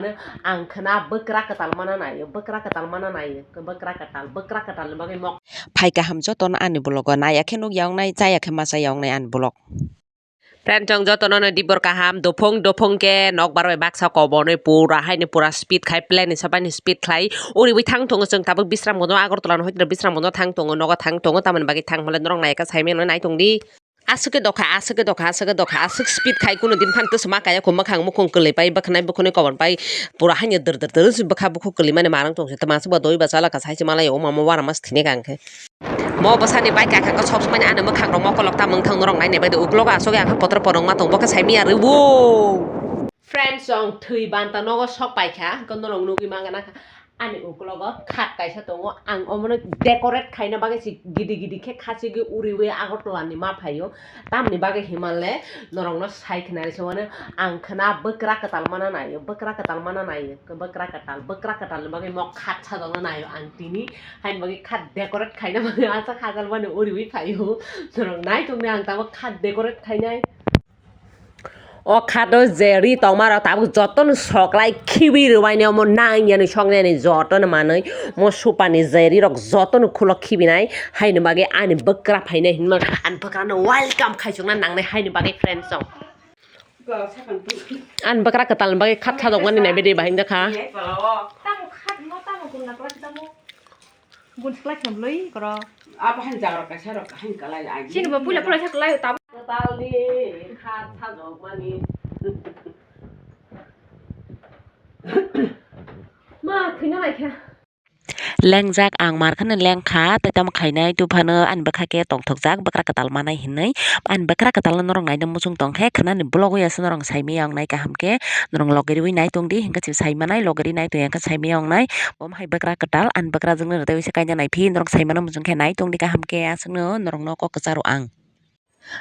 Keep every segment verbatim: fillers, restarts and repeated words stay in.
Ang khna bwkra kwtal mana naio, bwkra kwtal mana naio, bwkra kwtal, bwkra kwtal ni bagwi mok. Phai kaham jotono ani vlog o, naiya khe nukya wngnai, chaya khe ma chaya wngnai ani vlog. Friend, chwng jotono no dibor kaham, dophung dophung khe nokbar bai baksa kobonwi pura haino pura speed khai, plane ni sabaini speed khlai uriwi thang tongo. Chwng tabuk Bisramganj o, Agartala no hoitwra Bisramganj o thang tongo, nogo thang tongo, tamoni bagwi thang hwnle norok naikha saimano nai tongdi. Aswk khe dokha, aswk khe dokha, aswk khe dokha, aswk speed khai, kuno din phano twswk ma kaya kho, mwkhang mukhung kwlwi pai, bwkhanai bukhunui kobon pai, pura haino dwr dwr dwr se bwkha bukhuk kwlwi mani manang tong se, twma se bo doi ba chala kha, sai se malai o mama wara mas thini kang khe. Mo bwsani bai kha kha khe sob somai ani mwkhang rok mokolok ta mwng thang norok nai nai bai de, uklogo aswk yang khe potor porong ma tong bo khe sai miya rw o. Friends, chwng thwi banta nogo sok pai kha, hwnkhe norok nugwi mangana kha. Ani uklogo khat kaisa tongo, ang omono decorate khaina bagwi se gidi gidi khe khachigwi uriwi Agartala ni ma phaio. Tamni bagwi himanle norokno sai khna rw se mano, ang khna bwkra kwtal mana naio, bwkra kwtal mana naio, bwkra kwtal, bwkra kwtal ni bagwi mo khat sajokna naio ang tini, haini bagwi khat decorate khaina bagwi achak hajal mani uriwi phaio. Norok nai tongdi ang tabuk khat decorate khainai. O khat o je ri tongma rok tabuk jotono soklai khibi rwbaini omo nang yani soknani jotono manwi mo supani je ri rok jotono khulok khibinai haini bagwi ani bwkra phainai hinma ani bwkrano welcome khaisokna nangnai haini bagwi friends rok. Ani bwkra kwtalni bagwi khat sajokmani naibe de bahai wngkha. Tamo khat no tamo kunna kwlai tamo. Bun siklai khamlui koro. Abo han jagra kaisa rok han kalai ai. Chini bo puila puila sa kalai tamo. Kwtalni khat sajokmani. Ma thwina lai kha. Lengjak ang mar khani lengkha, tei tamo khainai tei phano ani bwkha khe tongthokjak bwkra kwtal manai hinwi. Ani bwkra kwtal no norok naina muchung tongkhe khwnani vlog o ya se norok saimaya wngnai kaham khe norok logeriwi nai tongdi hinkhe se saimanai logeri nai tongya khe saimaya wngnai. Omo hai bwkra kwtal ani bwkra jwkno rwtwi se kaina naiphi norok saimano muchung khe nai tongdi kaham khe aswkno norokno kok kwcharo ang.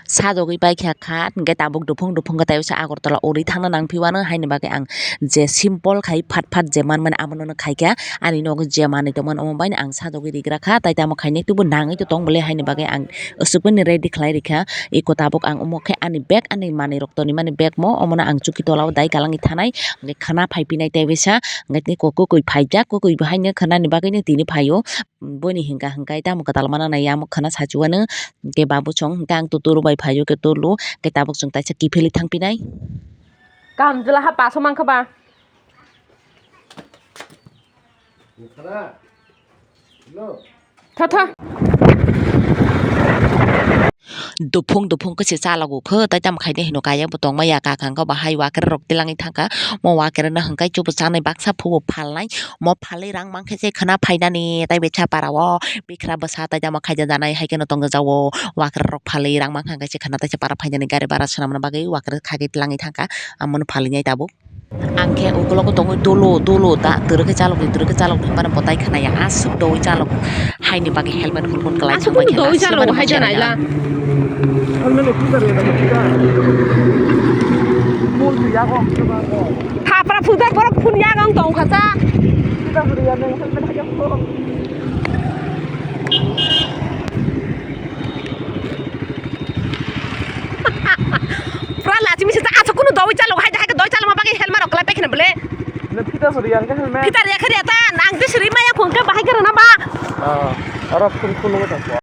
Sajagwi paikha kha, hinkhe tabuk duphung duphung khe tei wngsa Agartala uri thangna nangphi uanw, haini bagwi ang je simple khai phat phat je manmani abono khaikha. Ani nogo je manwi tongmani omo baino ang sajagwi rigrakha, tei tamo khainai tubo nangwi tong bole, haini bagwi ang aswkmani ready khlai rikha. Eko tabuk ang omo khe ani bag, ani manwi rok tonwi mani bag mo, omono ang chuki tola o dai kalangwi thanai, hinkhe khwna phaiphinai tei wngsa, hinkhe tei kwkwi phaijak, kwkwi bo haino khwnani bagwino tini phaio. Boni hinka hinkai tamo kwtal mana nai yamo khwna sachuano, hinkhe babu chwng hinkhe ang tutulu bai phaio khe tulu khe tabuk chwng taisa kiphilwi thangphinai. Kaham jwla ha paso mankha ba. Tha tha. Duphung duphung khe se chalogo kho, tai tamo khaide hino kaya bo tongma ya, kaka hwnkhe bo hai wakra rok tilangwi thangkha, mo wakra no hwnkhe chubu chanai baksa phubo phalnai, mo phalwi rang mankhe se khwna phainani tai besa para o, bikra bwsa tai tamo khaida janai hai kheno tongjago, wakra rok phalwi rang mankha hwnkhe se khwna taisa para phainani gari bara swnamna bagwi wakra khagwi tilangwi thangkha, amono phalwi nai tabuk. Ang khe ukologo tongwi dolo dolo da twrwkhe chalokdi twrwkhe chalokdi hinmano bo tai khwnaya aswk dowi chalok haini bagwi helmet hulmut kwlai aswk thangbai khe dowi chalok hai janai la. Thapra phutar borok phun yagong tongkha cha. Pura lachi misi ta aswk kunu doi chalo hai hai doi chalo ma bagwi helmet rok kwlai paikhe bole. Ne phita sori yang ke helmet. Phita riya khari ta nang ti siri maya khung ke bahai khe rana ba. Ah, aro phun phun nang ta.